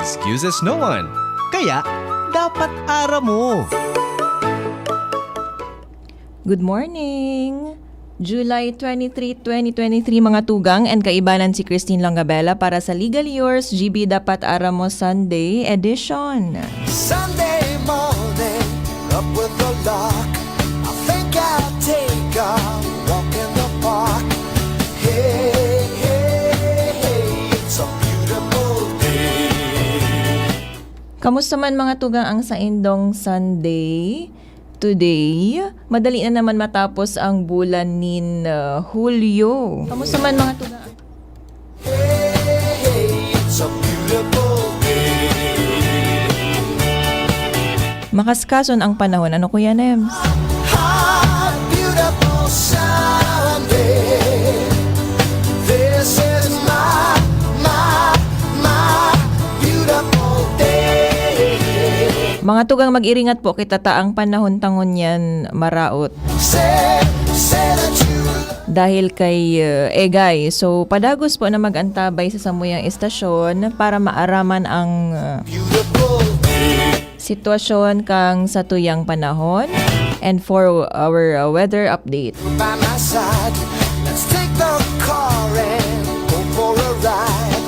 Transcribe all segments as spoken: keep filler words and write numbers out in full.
Excuses no one. Kaya, dapat aram mo. Good morning! July twenty-three, twenty twenty-three, mga tugang and kaibanan, si Christine Langabella para sa Legally Yours, G B Dapat Aram Mo Sunday Edition. Sunday morning, up with the lark. I think I'll take a walk in the park. Hey, hey, hey, it's a beautiful day. Kamusta man, mga tugang, ang saindong Sunday? Today, madali na naman matapos ang bulan nin, ah, Hulyo. Kamusta man, mga tugang? Hey, hey, it's a beautiful day. Makaskason ang panahon. Ano, Kuya Nems? Hot, beautiful Sunday. This is my, my, my beautiful day. Mga tugang, mag-iringat po kita ta ang panahon ta ngunyan maraot. Say, say that you love Dahil kay, uh, Egay. So, padagos po na mag-antabay sa samuyang estasyon para maaraman ang, uh, beautiful day. Sitwasyon kan satuyang panahon. And for our, uh, weather update. By my side, let's take the car and go for a ride.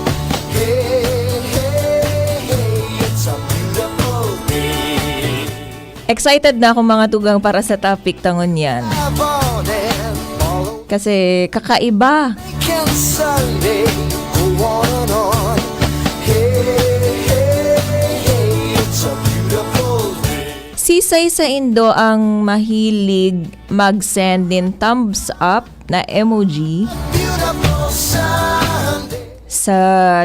Hey, hey, hey, it's a beautiful day. Excited na ako, mga tugang, para sa topic ta ngunyan. Love on and follow. Kasi kakaiba. Can Sunday go on and on? Hey, hey, hey, it's a beautiful day. Sisay saindo ang mahilig mag-send nin thumbs up na emoji Beautiful Sunday. Sa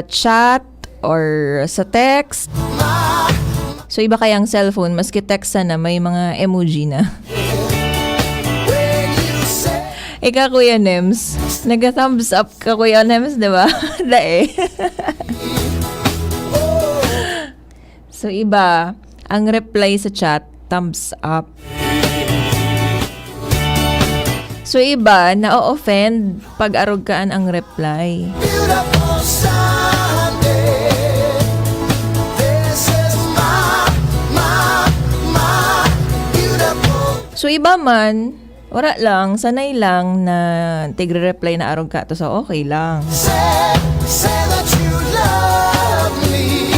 chat or sa text? So, iba kayang cellphone, maski text sana, may mga emoji na. Ika, Kuya Nems, nag-thumbs up ka, Kuya Nems, di ba? Dae. So, iba, ang reply sa chat, thumbs up. So, iba, na-o-offend pag arog kaan ang reply. Beautiful Sunday. This is my, my, my beautiful. So, iba man, wala lang, sanay lang na tigre-reply na arog ka to, so okay lang. Say, say that you love me.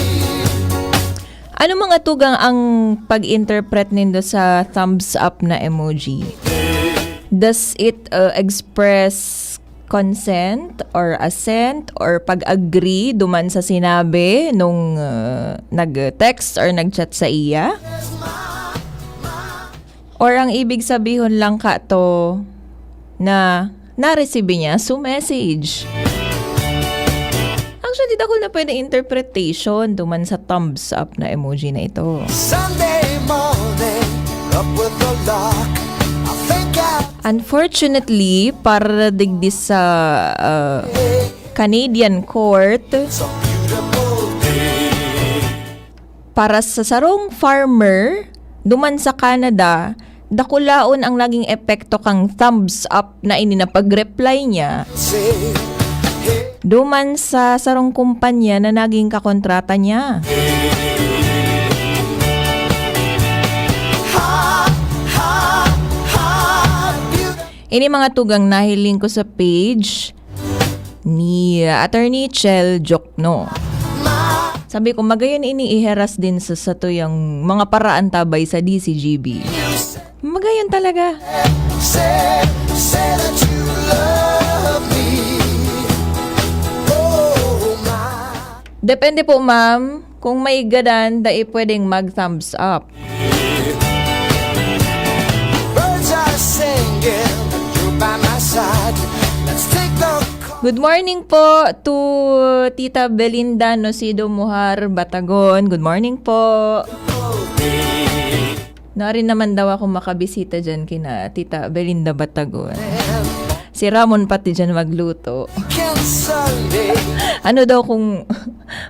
Ano, mga tugang, ang pag-interpret nindo sa thumbs up na emoji? Does it, uh, express consent or assent or pag-agree duman sa sinabi nung, uh, nag-text or nag-chat sa iya? Or ang ibig sabihon lang kato na na-receive niya so message? Actually, dakul na pwede interpretation duman sa thumbs up na emoji na ito. Sunday morning, up with the lark. I think I Unfortunately, para digdi sa, uh, Canadian court, It's a beautiful day. Para sa sarong farmer duman sa Canada, dakulaon ang naging epekto kang thumbs up na ini na pag-reply niya duman sa sarong kumpanya na naging kakontrata niya. Ini mga tugang nahiling ko sa page ni Attorney Chel Jokno. Sabi ko, magayon ini iheras din sa satuyang mga paraan tabay sa D C G B. Magayon talaga. Say, say that you love me. Oh, my. Depende po, ma'am. Kung may gadan, dai pwedeng mag-thumbs up. Birds are singing, you're by my side. Let's take the Good morning po to Tita Belinda Nocido Muhar Batagon. Good morning po. Nari naman daw ako makabisita dyan kina Tita Belinda Batagon. Si Ramon pati dyan magluto. Ano daw kung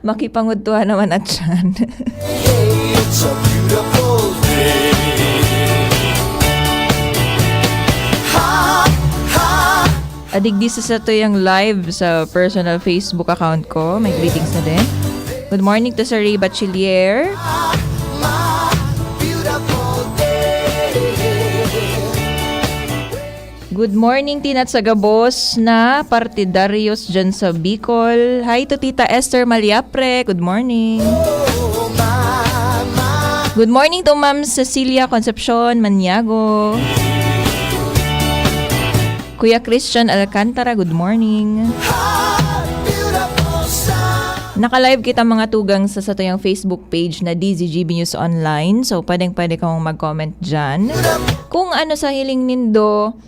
makipangudtuhan naman at siyan? It's a beautiful day. Ha, ha. Adigdi sa satuyang live sa personal Facebook account ko. May greetings na din. Good morning to Sir Ray Bachiller. Good morning, Tinat sa gabos na partidaryos dyan sa Bicol. Hi to Tita Esther Maliapre. Good morning. Good morning to Ma'am Cecilia Concepcion Maniago. Kuya Christian Alcantara, good morning. Naka-live kita, mga tugang, sa satuyang Facebook page na D Z G B News Online. So, pwedeng-pwede kang mag-comment dyan. Kung ano sa hiling nindo,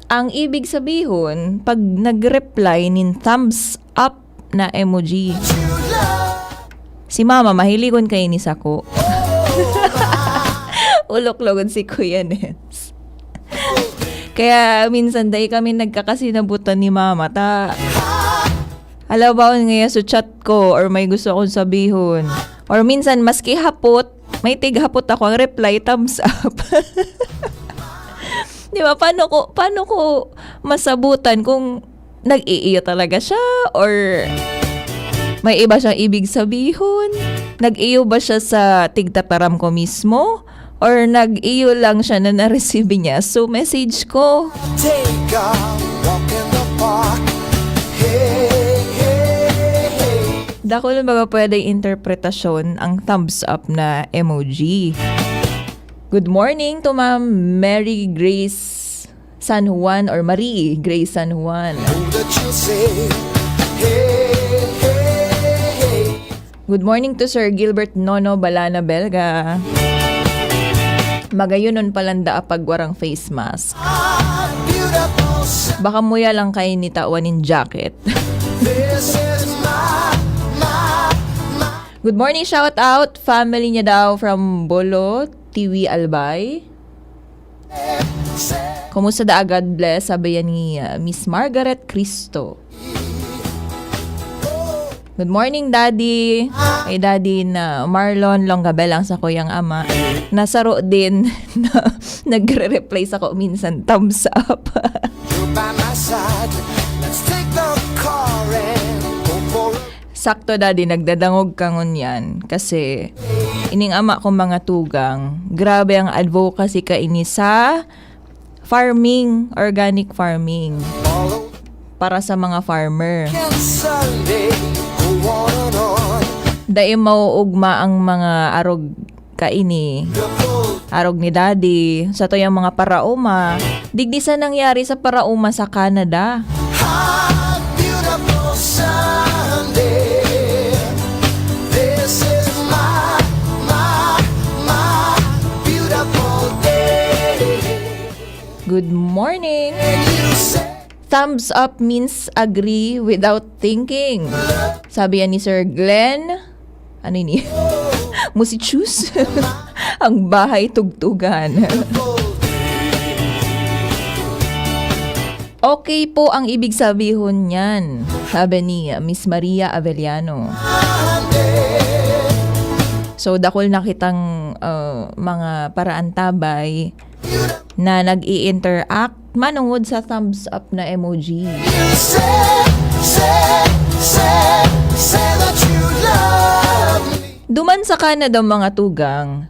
ang ibig sabihon, pag nag-reply nin thumbs up na emoji. Si mama, mahiligon kaini sako. Ulok-logon si Kuya Nens. Kaya minsan, dai kami nagkakasinabutan ni mama. Ta, alabaon ngaya sa chat ko or may gusto akong sabihon. Or minsan, maski hapot, may tighapot ako, ang reply, thumbs up. Di ba? Paano ko, paano ko masabutan kung nag-iiyo talaga siya or may iba siyang ibig sabihon? Nag-iyo ba siya sa tigtataram ko mismo? Or nag-iyo lang siya na na-receive niya? So, message ko. Take a walk in the park. Hey, hey, hey. Dakul na baga pwedeng interpretasyon ang thumbs up na emoji. Good morning to Ma'am Mary Grace San Juan or Marie Grace San Juan. Know that you'll say, hey, hey, hey. Good morning to Sir Gilbert Nono Balana Belga. Magayonon palan daa pag warang face mask. Baka muya lang kayo ni tawan nin jacket. This is my, my, my. Good morning, shout out family niya daw from Bolo, Tiwi, Albay. Kumusta daa? God bless, sabi yan ni, uh, Miss Margaret Cristo. Good morning, Daddy. Kay Daddy na Marlon Longabel ang sakuyang ama. Nasaro din na nagre-reply sako minsan, thumbs up. You're by my side. Let's take the car and go for a Sakto, Daddy, nagdadangog ka ngunyan. Kasi ining ama kong mga tugang, grabe ang advocacy kaini sa farming, organic farming. Para sa mga farmer. Dai mauugma ang mga arog kaini. Arog ni Daddy, satuyang mga paraoma. Digdi sa nangyari sa paraoma sa Canada. Hot, beautiful Sunday. This is my, my, my beautiful day. Good morning. And you say thumbs up means agree without thinking. Sabi yan ni Sir Glenn. Ano ini? Musichus? Ang bahay tugtugan. Okay po ang ibig sabihon niyan, sabi ni Miss Maria Avellano. So, dakul na kitang, uh, mga paraantabay na nag-i-interact manungod sa thumbs up na emoji. Duman sa Canada, mga tugang,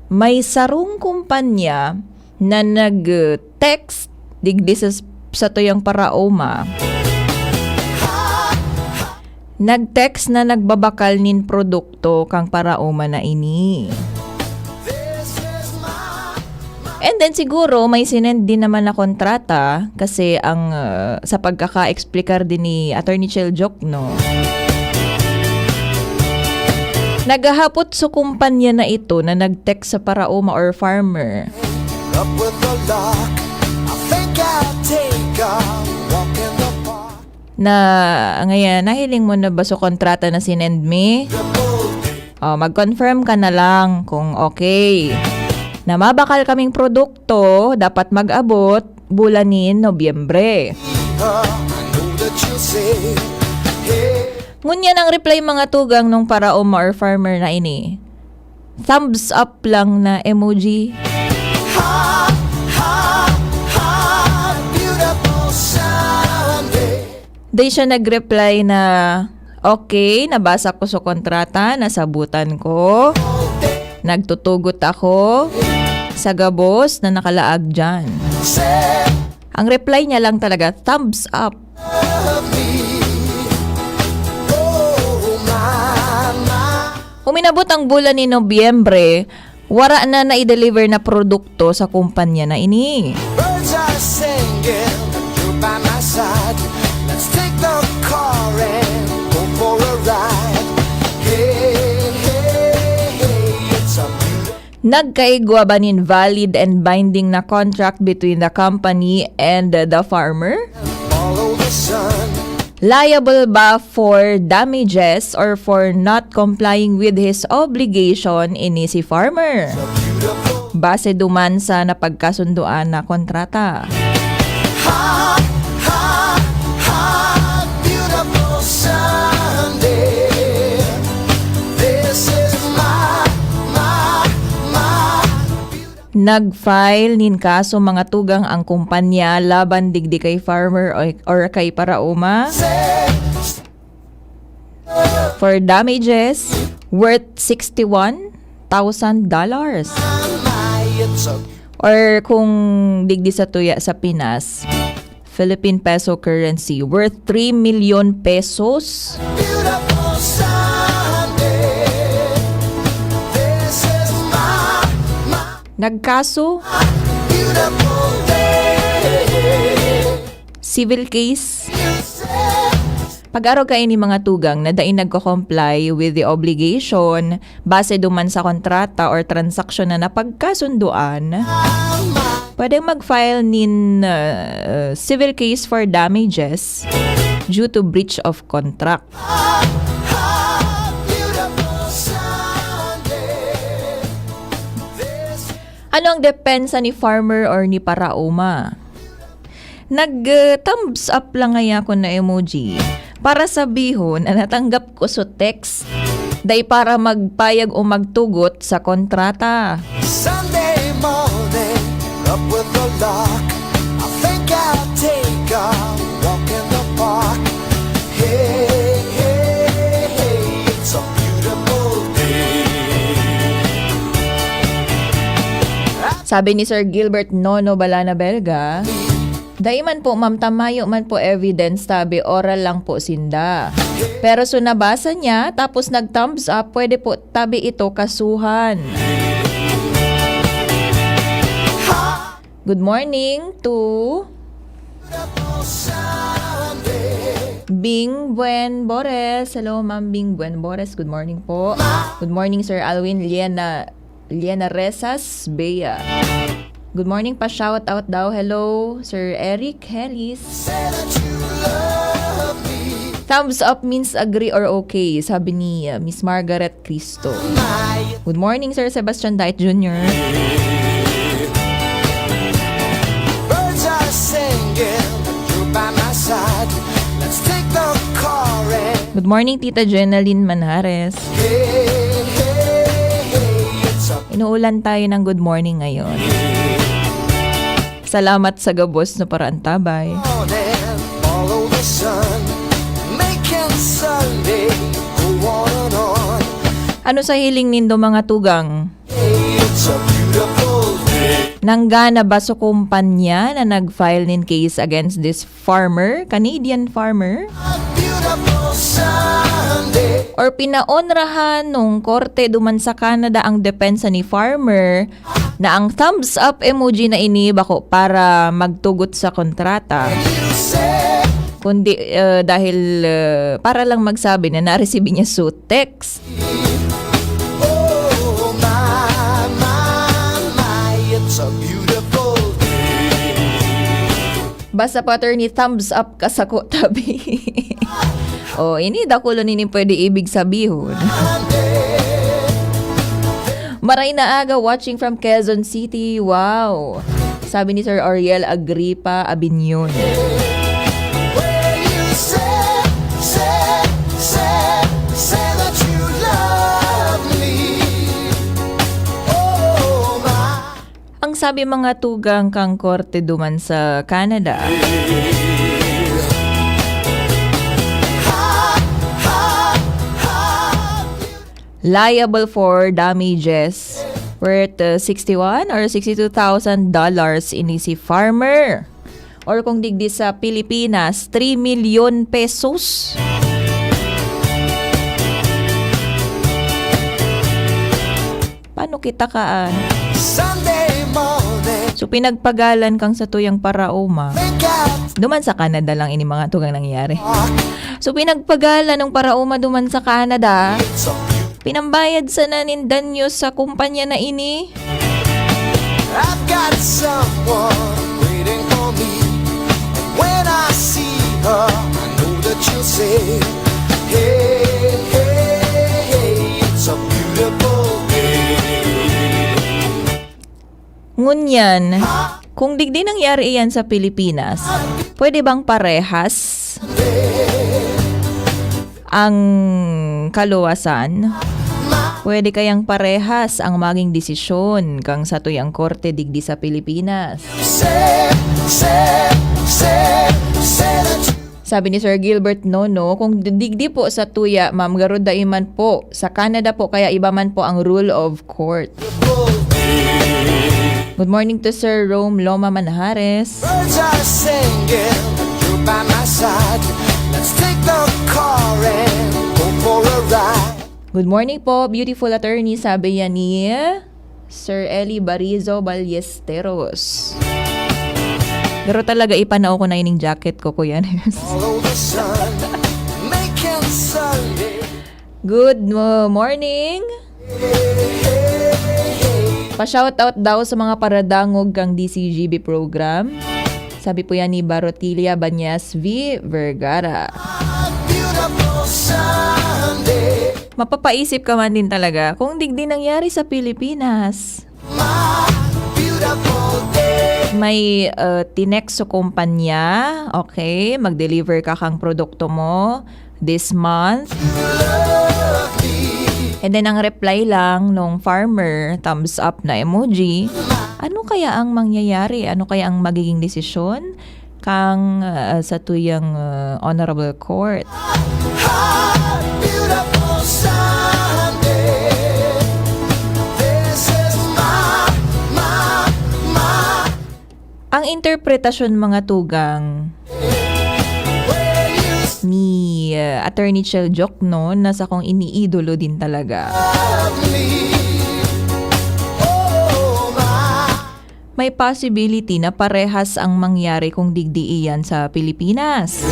may sarong kumpanya na nag-text digdi sa, sa tuyang paraoma. Nag-text na nagbabakal nin produkto kang paraoma na ini. And then siguro may sinend din naman na kontrata kasi ang, ah, sa pagkaka-explicar din ni Attorney Chel Jokno, naghahapot sa kumpanya na ito na nag-text sa paraoma or farmer. Up with the luck. I think I'll take a walk in the park. Na, ngayon, nahiling mo na ba sa kontrata na sinend mi? Oh, mag-confirm ka na lang kung okay. Na mabakal kaming produkto, dapat mag-abot bulan ni Nobyembre. I know that you'll say, hey. Ngunyan ang reply, mga tugang, nung paraoma or farmer na ini. Thumbs up lang na emoji. Hot, hot, hot, beautiful Sunday. Di siya nag-reply na, Okay, nabasa ko sa kontrata, nasabutan ko. Nagtutugot ako sa gabos na nakalaag dyan. Ang reply niya lang talaga, "Thumbs up." Uminabot ang bulan ni Nobyembre, wara na nai-deliver na produkto sa kumpanya na ini. Birds are singing, you're by my side. Let's take the car and go for a ride. Hey, hey, hey, it's a beautiful Nagkaigwa ba nin valid and binding na contract between the company and the farmer? Follow the sun. Liable ba for damages or for not complying with his obligation ini si farmer? Base duman sa napagkasundoan na kontrata. Hot, hot, hot, beautiful Sunday. This is my, my, my Nag-file nin kaso mga tugang ang kumpanya laban digdi kay farmer o, or kay paraoma for damages worth sixty one thousand dollars. Or kung digdi sa tuya sa Pinas, Philippine peso currency worth three milyon pesos. Beautiful Sunday. This is my, my Nagkaso? Beautiful day. Civil case? Pag-arog kaini mga tugang na dai nagko-comply with the obligation base duman sa kontrata or transaksyon na napagkasundoan, pwedeng mag-file nin, uh, civil case for damages due to breach of contract. Ano ang depensa ni farmer or ni paraoma? Nag, uh, thumbs up lang ngaya ako na emoji para sabihon na natanggap ko so text. Dai para magpayag o magtugot sa kontrata. Sunday morning, up with the lark. I think I'll take a walk in the park. Hey, hey, hey, it's a beautiful day. Sabi ni Sir Gilbert Nono Balana Belga, "Dai man po, ma'am, ta mayo man po evidence, tabi oral lang po sinda. Pero so nabasa niya, tapos nag-thumbs up, pwede po tabi ito kasuhan." Good morning to Bing Buen Bores. Hello, Ma'am Bing Buen Bores. Good morning po. Good morning, Sir Alwin Liena, Liena Rezas Bea. Good morning pa, shout out daw. Hello, Sir Eric Helis. Thumbs up means agree or okay, sabi ni, uh, Miss Margaret Cristo. Good morning, Sir Sebastian Diet Junior. Birds are singing, you're by my side. Let's take the car and Good morning, Tita Jenaline Manhares. Hey, hey, hey, it's a Inuulan tayo ng good morning ngayon. Salamat sa gabos na paraantabay. Follow the sun, making Sunday go on and on. Ano sa hiling nindo, mga tugang? It's a beautiful day. Nanggana ba so kumpanya na nag-file nin case against this farmer, Canadian farmer? A beautiful Sunday. Or pinaonrahan nung korte duman sa Canada ang depensa ni farmer na ang thumbs up emoji na ini bako para magtugot sa kontrata, kundi, eh, dahil, eh, para lang magsabi na na-receive niya so text. Oh, my, my, my, it's a beautiful day. Basta po, attorney, thumbs up ka sako, tabi. Oh, ini dakulon ini pwede ibig sabihon. Maray na aga, watching from Quezon City. Wow! Sabi ni Sir Oriel Agripa Abinyon. When you say, say, say, say that you love me. Oh, my. Ang sabi mga tugang kan korte duman sa Canada. Hot, hot, liable for damages worth uh, sixty-one or sixty-two thousand dollars ini si farmer. Or kung digdi sa Pilipinas, three milyon pesos. Paano kita kaan? Sunday morning. So, pinagpagalan kang sa tuyang paraoma. Wake up. Duman sa Canada lang ini mga tugang nangyari. So, pinagpagalan ng paraoma duman sa Canada. It's a beautiful. Pinambayad sana nin danyo sa kumpanya na ini. I've got someone waiting for me. And when I see her, I know that she'll say, "Hey, hey, hey, it's a beautiful day." Ngunyan, kung digdi nangyari iyan sa Pilipinas, pwede bang parehas ang kaluwasan? Pwede kayang parehas ang maging desisyon kang satuyang korte digdi sa Pilipinas? Say, say, say, say that you Sabi ni Sir Gilbert, "No, no. Kung digdi po sa tuya, ma'am, garo dai man po. Sa Canada po, kaya iba man po ang rule of court." Good morning to Sir Rome Loma Manjares. Birds are singing, you're by my side. Let's take the car and go for a ride. Good morning po, beautiful attorney, sabi yan ni Sir Eli Barizo Ballesteros. Pero talaga, ipanao ko na ining jacket ko, Kuya Nes. Follow the sun, making Sunday. Good mo-, morning. Pa-shoutout daw sa mga paradangog kang D C G B program. Sabi po yan ni Barotilia Banyas V Vergara. Beautiful Sunday. Mapapaisip ka man din talaga kung digdi nangyari sa Pilipinas. My beautiful day. May, uh, tinext sa kumpanya, okay, mag-deliver ka kang produkto mo this month. And then, ang reply lang nung farmer, thumbs up na emoji, ano kaya ang mangyayari? Ano kaya ang magiging desisyon kang, ah, satuyang, ah, honorable court? Beautiful Sunday. This is my, my, my. Ang interpretasyon, mga tugang, ni, ah, Attorney Chel Diokno, na sakong iniidolo din talaga. May possibility na parehas ang mangyari kung digdi iyan sa Pilipinas.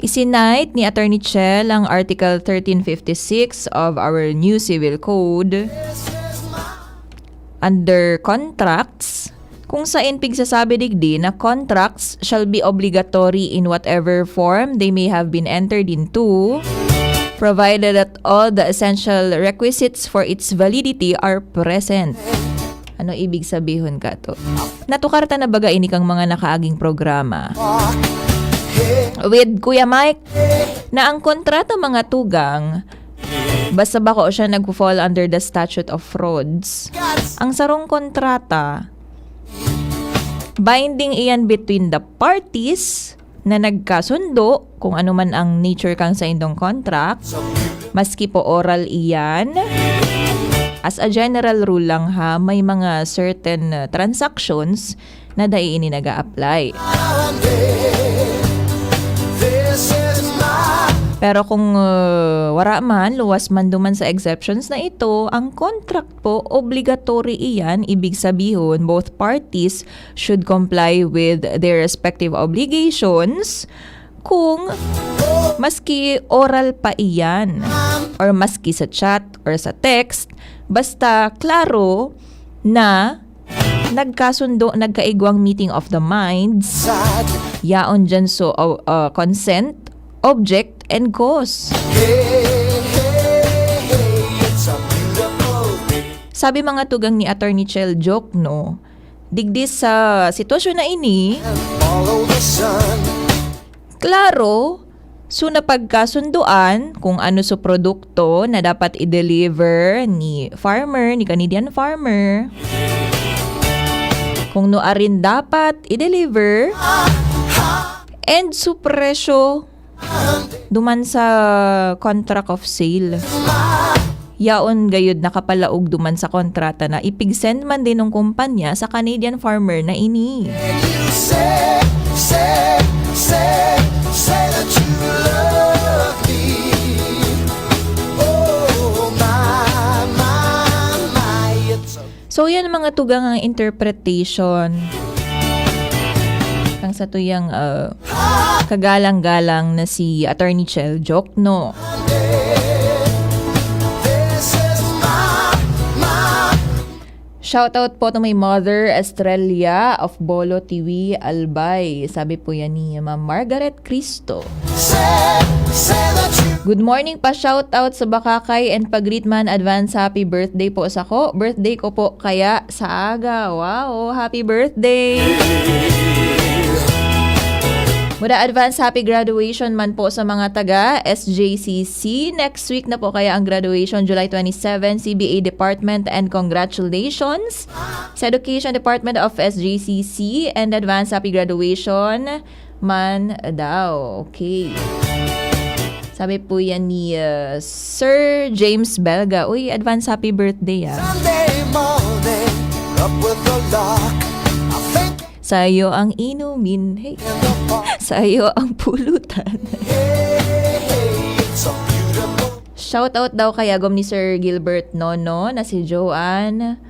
Isinite ni Attorney Chel ang Article thirteen fifty-six of our new Civil Code under contracts, kung saen pigsasabi digdi na contracts shall be obligatory in whatever form they may have been entered into, provided that all the essential requisites for its validity are present. Ano ibig sabihon kato? Natukar ta na baga ini kang mga nakaaging programa with Kuya Mike na ang kontrata, mga tugang, basta bako siya nagfo-fall under the statute of frauds, ang sarong kontrata, binding iyan between the parties na nagkasundo kung ano man ang nature kang saindong contract, maski po oral iyan. As a general rule lang ha, may mga certain, uh, transactions na dai ini nag-a-apply. Pero kung, uh, wara man, luwas man duman sa exceptions na ito, ang contract po, obligatory iyan, ibig sabihon, both parties should comply with their respective obligations kung maski oral pa iyan or maski sa chat or sa text, basta klaro na nagkasundo, nagkaigwang meeting of the minds, yaon dyan so, uh, uh, consent, object, and cause. Sabi mga tugang ni Attorney Chel Diokno, digdi sa sitwasyon na ini, klaro, so napagkasundoan kung ano so produkto na dapat i-deliver ni farmer, ni Canadian farmer. Kung nuarin dapat i-deliver, and so presyo Duman sa contract of sale. Yaon gayud nakapalaog duman sa kontrata na ipig-send man din ng kumpanya sa Canadian farmer na ini. Say, say, say, say that you love me. Oh, my, my, my, it's a So, yan mga tugang ang interpretation. Ang sa tuyang, ah, kagalang-galang na si Attorney Chel Jokno. Shoutout po to my mother, Estrella of Bolo, Tiwi, Albay. Sabi po yan ni Ma'am Margaret Cristo. Good morning pa, shoutout sa Bakakay and pag-greet man, advance happy birthday po sako. Birthday ko po kaya sa aga. Wow, happy birthday! Muna advance happy graduation man po sa mga taga S J C C. Next week na po kaya ang graduation, July twenty-seven, C B A Department, and congratulations sa Education Department of S J C C and advance happy graduation man daw. Okay. Sabi po yan ni, uh, Sir James Belga. Uy, advance happy birthday, ah. Sunday morning, up with the lark. I think Sa'yo ang inumin. Hey. Sa'yo ang pulutan. Hey, hey, it's a beautiful Shoutout daw kay agom ni Sir Gilbert Nono na si Joanne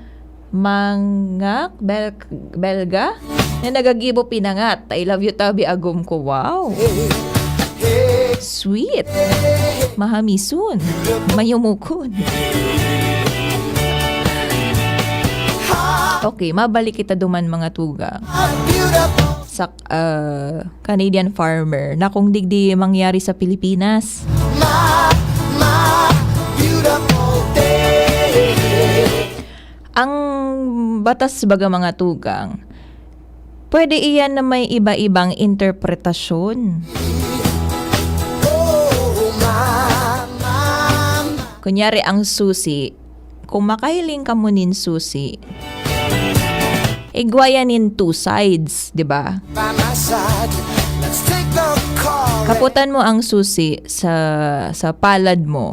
Mangak Bel-, Belga na nagagibo pinangat. I love you, tabi agom ko. Wow! Sweet! Mahamison! Mayumukon! Okay, mabalik kita duman, mga tugang. Sa, ah, Canadian farmer na kung digdi mangyari sa Pilipinas. Ang batas, baga, mga tugang, pwede iyan na may iba-ibang interpretasyon. Kunyari, ang susi, kung makahiling kamo nin susi, igwa yan nin two sides, di ba? Kaputan mo ang susi sa, sa palad mo.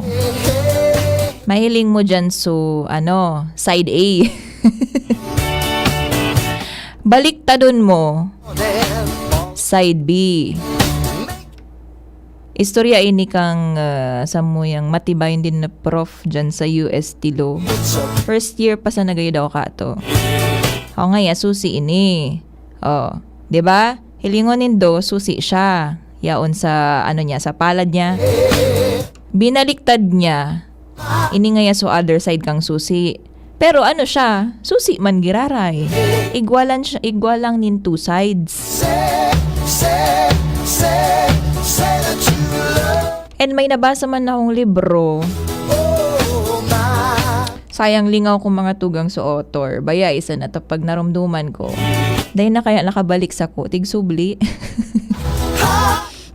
Mahiling mo dyan, so, ano, side A. Baliktadon mo, side B. Istorya ini kang, ah, samuyang matibayon din na prof dyan sa U S T Law. First year pa sana gayud ako kato. Ako nga, ya, susi ini. Oh, di ba? Hilingon nindo, susi siya. Yaon sa, ano niya, sa palad niya. Binaliktad niya. Ini ngaya so other side kang susi. Pero ano siya, susi man giraray. Igwalan siya, igwa lang nin two sides. And may nabasa man akong libro. Sayang lingaw kong mga tugang sa author. Baya, isa na ta pag narumduman ko. Dahil na kaya nakabalik sa ko, tigsubli.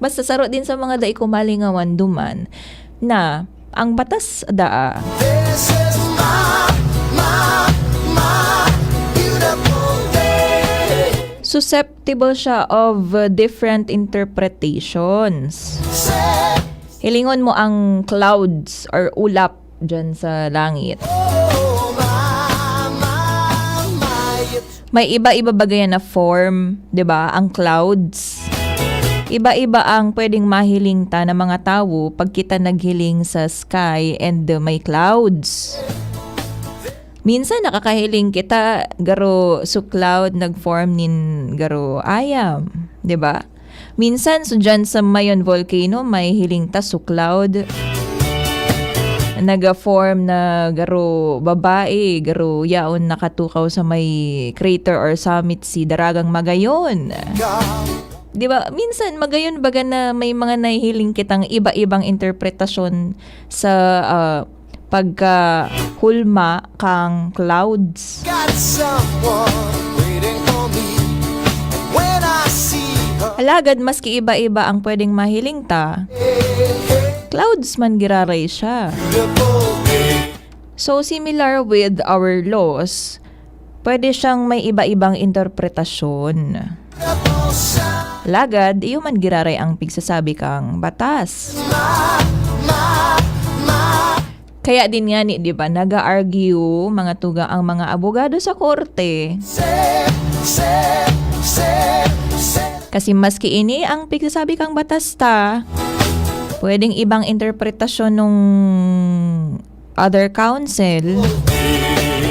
Basta saro din sa mga dai ko malingawan duman na ang batas daa. This is my, my, my beautiful day. Susceptible siya of, uh, different interpretations. Hilingon mo ang clouds or ulap dyan sa langit. May iba-iba ba gaya na form, 'di ba? Ang clouds. Iba-iba ang pwedeng mahiling ta na mga tawo pag kita naghiling sa sky and, uh, may clouds. Minsan nakakahiling kita, garo so cloud nag-form nin garo ayam, 'di ba? Minsan, so, dyan sa Mayon Volcano, may hiling ta so cloud. Naga-form na garo babae, garo yaon nakatukaw sa may crater or summit si Daragang Magayon. Di ba? Minsan, magayon baga na may mga nahihiling kitang iba-ibang interpretasyon sa, ah, pagkahulma kang clouds. Got someone waiting for me. And when I see her, Alagad, maski iba-iba ang pwedeng mahiling ta, clouds man giraray siya. Beautiful day. So, similar with our laws, pwede siyang may iba-ibang interpretasyon. Beautiful sun. Lagad, iyo man giraray ang pigsasabi kang batas. Kaya din ngani, di ba, naga-argue, mga tugang, ang mga abogado sa korte. Kasi maski ini ang pigsasabi kang batas ta, pwedeng ibang interpretasyon nung other counsel,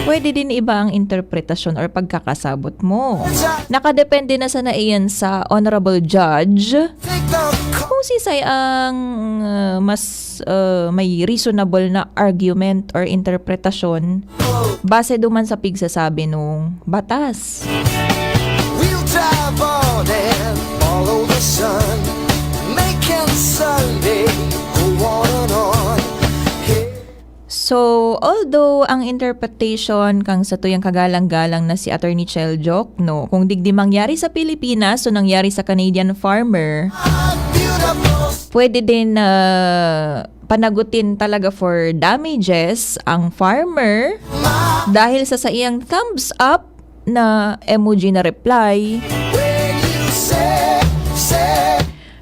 pwede din iba ang interpretasyon or pagkakasabot mo. Nakadepende na sana iyan sa honorable judge kung sisay ang, uh, mas, uh, may reasonable na argument or interpretasyon base duman sa pigsasabi nung batas. We'll drive on and follow the sun, making Sunday go on and on. Hey. So, although ang interpretation kang satuyang kagalang-galang na si Attorney Chel Jokno, kung digdi mangyari sa Pilipinas o nangyari sa Canadian farmer, pwede din na panagutin talaga for damages ang farmer dahil sa saiyang thumbs up na emoji na reply.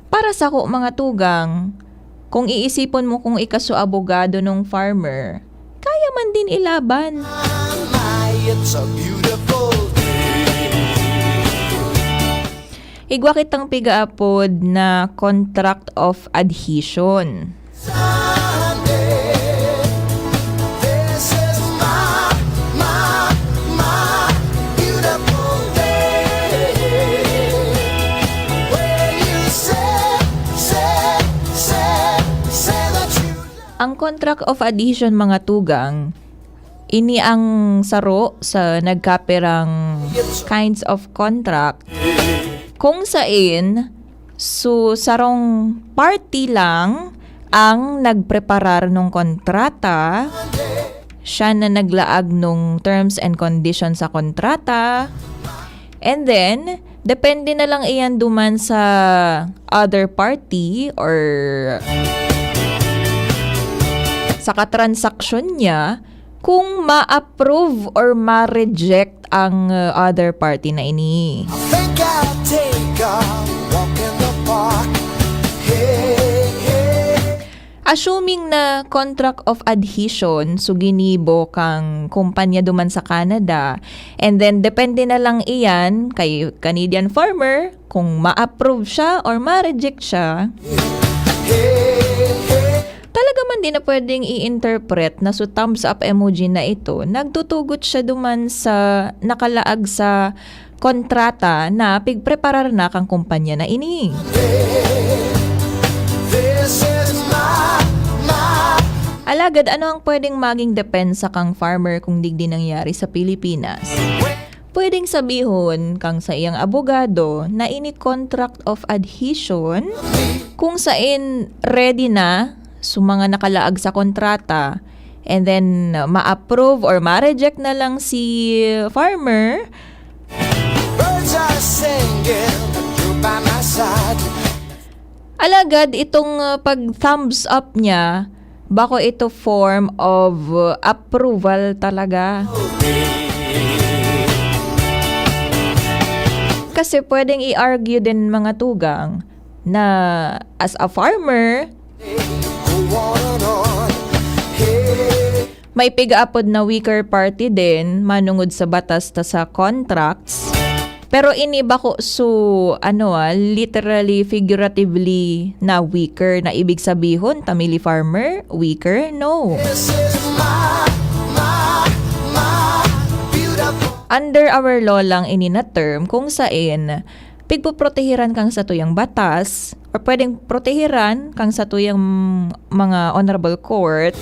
Para sako, mga tugang, kung iisipon mo kung ika su abogado nung farmer, kaya man din ilaban. Igwa kitang pigaapod na contract of adhesion. Sunday. This is my, my, my beautiful day. When you say, say, say, say that you Ang contract of adhesion, mga tugang, ini ang saro sa nagkapirang kinds of contract kung sain su sarong party lang ang nagpreparar nung kontrata, siya na naglaag nung terms and conditions sa kontrata, and then, depende na lang iyan duman sa other party or sa katransaksyon niya kung ma-approve or ma-reject ang, uh, other party na ini. I think I'll take a walk in the park. Hey, hey. Assuming na contract of adhesion su ginibo kang kumpanya duman sa Canada, and then depende na lang iyan kay Canadian farmer kung ma-approve siya or ma-reject siya. Talaga man din na pwedeng i-interpret na su thumbs up emoji na ito, nagtutugot siya duman sa nakalaag sa kontrata na pigpreparar na kan kumpanya na ini. Alagad, ano ang pwedeng maging depensa kan farmer kung digdi nangyari sa Pilipinas? Pwedeng sabihon kan saiyang abogado na ini contract of adhesion, kung sain ready na su mga nakalaag sa kontrata, and then ma-approve or ma-reject na lang si farmer. Birds are singing, you're by my side. Alagad itong, uh, pag-thumbs up niya, bako ito form of, uh, approval talaga. Kasi pwedeng i-argue din, mga tugang, na as a farmer, may pigaapod na weaker party din manungod sa batas ta sa contracts. Pero ini bako su, ano, ah, literally, figuratively na weaker, na ibig sabihon, ta mili farmer, weaker? No. Under our law lang ini na term kung sain pigpoprotehiran kan satuyang batas or pwedeng protehiran kan satuyang mga honorable court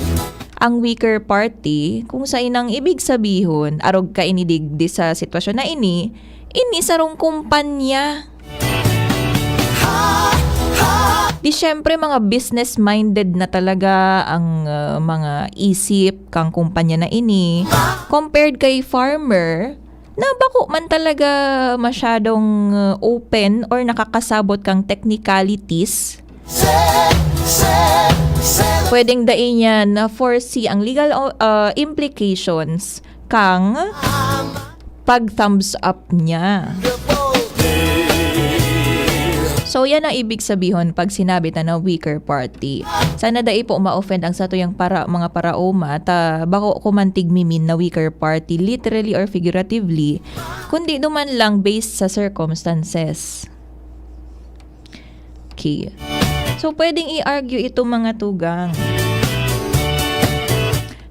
ang weaker party, kung sain ang ibig sabihon, arog kaini digdi sa sitwasyon na ini, ini sarong kumpanya. Di siyempre, mga business-minded na talaga ang, uh, mga isip kang kumpanya na ini compared kay farmer na bako man talaga masyadong, uh, open or nakakasabot kang technicalities. Pwedeng dai niya na-foresee ang legal, uh, implications kang pag-thumbs up niya. So, yan ang ibig sabihon pag sinabi ta na weaker party. Sana dai po ma-offend ang satuyang para, mga paraoma, ta bako ko man tigmimin na weaker party, literally or figuratively, kundi duman lang based sa circumstances. Okay. So, pwedeng i-argue ito, mga tugang,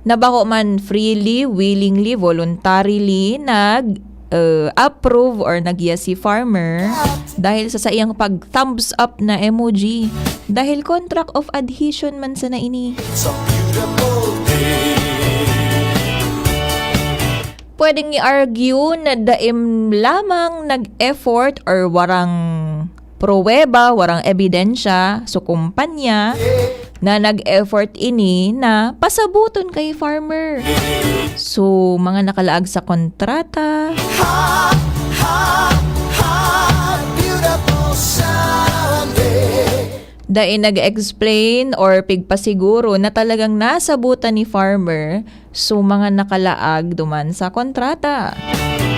na bako man freely, willingly, voluntarily nag, uh, approve or nag-yes si farmer dahil sa saiyang pag-thumbs up na emoji. Dahil contract of adhesion man sana ini. It's a beautiful day. Pwedeng i-argue na daim lamang nag-effort or warang pruweba, warang ebidensya, so kumpanya na nag-effort ini na pasabuton kay farmer. So, mga nakalaag sa kontrata. Hot, hot, hot, beautiful Sunday. Dai nag-explain or pigpasiguro na talagang nasabutan ni farmer, so mga nakalaag duman sa kontrata.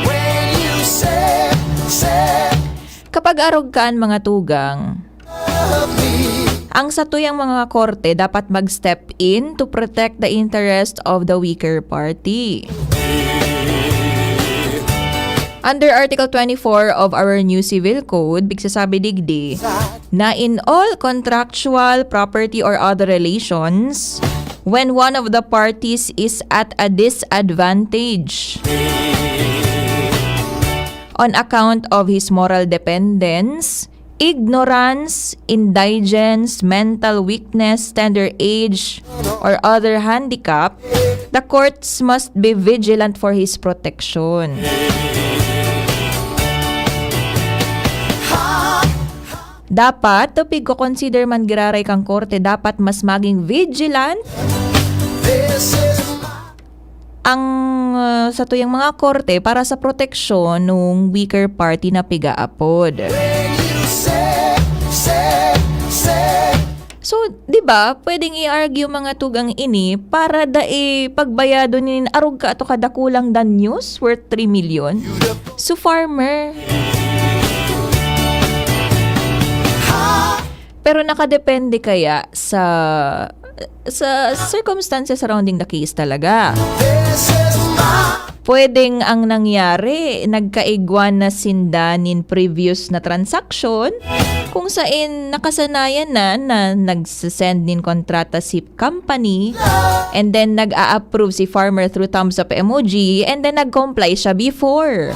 When you say, say, Kapag arog kan, mga tugang, love me. Ang satuyang mga korte dapat mag-step in to protect the interest of the weaker party. Under Article twenty-four of our new Civil Code, pigsasabi digdi na in all contractual, property, or other relations, when one of the parties is at a disadvantage on account of his moral dependence, ignorance, indigence, mental weakness, tender age, or other handicap, the courts must be vigilant for his protection. Dapat, to pigko-consider man giraray kan korte, dapat mas maging vigilant ang, ah, satuyang mga korte para sa proteksyon nung weaker party na pigaapod. So, di ba, pwedeng i-argue, mga tugang, ini para dai pagbayadon nin arog ka ato kadakulang danyos worth three million? So, farmer. Pero nakadepende kaya sa, sa circumstances surrounding the case talaga. Pwedeng ang nangyari, nagkaigwa na sinda nin previous na transaksyon, kung sain nakasanayan na, na nagsasend nin kontrata si company, and then nag-a-approve si farmer through thumbs up emoji, and then nag-comply siya before.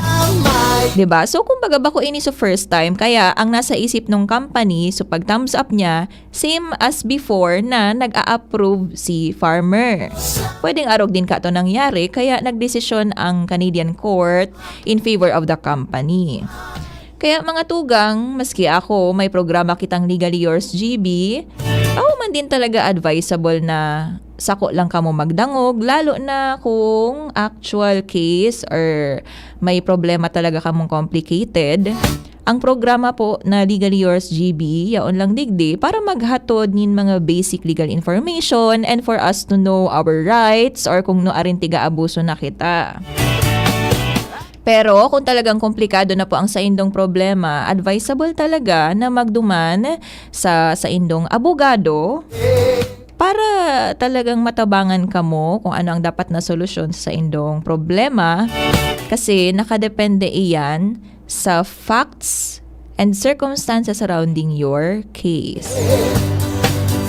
'Di ba? So, kumbaga, bako ini sa first time, kaya ang nasa isip nung company, so pag thumbs up niya, same as before na nag-a-approve si farmer. Pwedeng arog din kato nangyari, kaya nagdesisyon ang Canadian court in favor of the company. Kaya, mga tugang, maski ako, may programa kitang Legally Yours G B, ako man din talaga advisable na sako lang kamo magdangog, lalo na kung actual case or may problema talaga kamong complicated. Ang programa po na Legally Yours G B, yaon lang digdi para maghatod nin mga basic legal information and for us to know our rights or kung nuarin tiga-abuso na kita. Pero kung talagang komplikado na po ang saindong problema, advisable talaga na magduman sa saindong abogado para talagang matabangan kamo kung ano ang dapat na solusyon sa saindong problema, kasi nakadepende iyan sa facts and circumstances surrounding your case.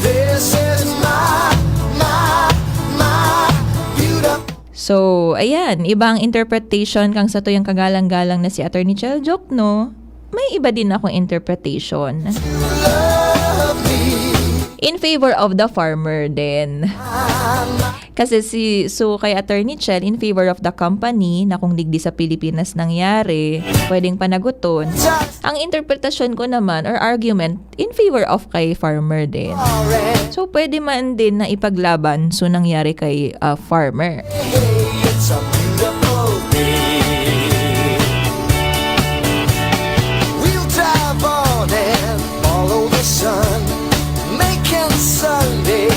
This is my, my, my beautiful. So, ayan, iba ang interpretation kang satuyang kagalang-galang na si Attorney Chel Jokno. May iba din akong interpretation. In favor of the farmer din. Kasi si, so kay Attorney Chel, in favor of the company na kung digdi sa Pilipinas nangyari, pwedeng panaguton. Ang interpretasyon ko naman or argument, in favor of kay farmer din. So, pwede man din na ipaglaban so nangyari kay, ah, farmer. It's a beautiful day. We'll drive on and follow the sun, making Sunday.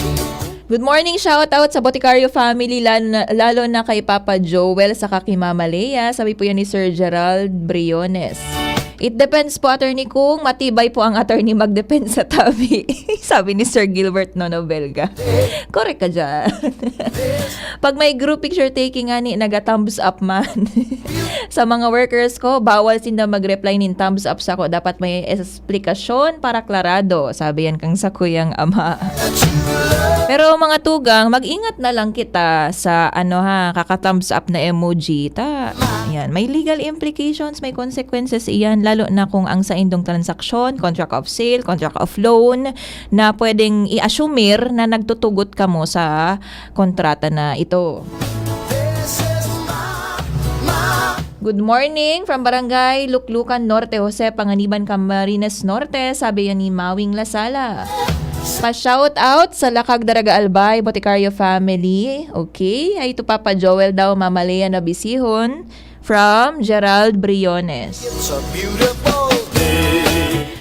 Good morning, shout out sa Boticario family, lan-, lalo na kay Papa Joel saka kay Mama Lea, sabi po yan ni Sir Gerald Briones. It depends po, attorney, kung matibay po ang attorney mag-defend sa tabi. Sabi ni Sir Gilbert Nono Belga. Correct ka dyan. Pag may group picture taking, ani, naga-thumbs up man. Sa mga workers ko, bawal sinda mag-reply nin thumbs up sako. Dapat may eksplikasyon para klarado, sabi yan kang sakuyang ama. Pero mga tugang, mag-ingat na lang kita sa ano ha, kaka-thumbs up na emoji. Ta, yan, may legal implications, may consequences iyan, lalo na kung ang saindong transaksyon, contract of sale, contract of loan, na pwedeng i-assumir na nagtutugot kamo sa kontrata na ito. Good morning from Barangay Luklukan Norte, Jose Panganiban, Camarines Norte, sabi yan ni Mawing Lasala. Pa-shout out sa Lakag Daraga Albay, Boticario family. Okay, ay ito Papa Joel daw, Mama Lea Nabisihon, from Gerald Briones.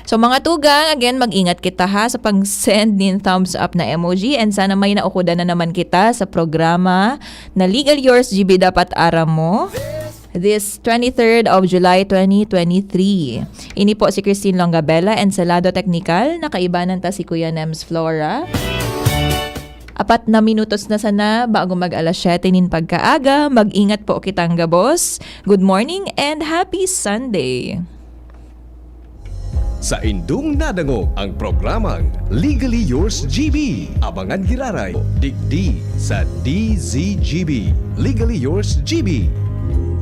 So mga tugang, again, mag-ingat kita ha sa pag-send nin thumbs up na emoji, and sana may naukudan na naman kita sa programa na Legal Yours G B Dapat Aram Mo. This twenty-third of July twenty twenty-three. Ini po si Christine Longabella, Encelado Technical. Nakaibanan ta si Kuya Nems Flora. Apat na minutos na sana bago mag alas siyete nin pagkaaga. Mag-ingat po kitang gabos. Good morning and happy Sunday! Saindong nadangog ang programang Legally Yours G B. Abangan giraray, digdi sa D Z G B, Legally Yours G B.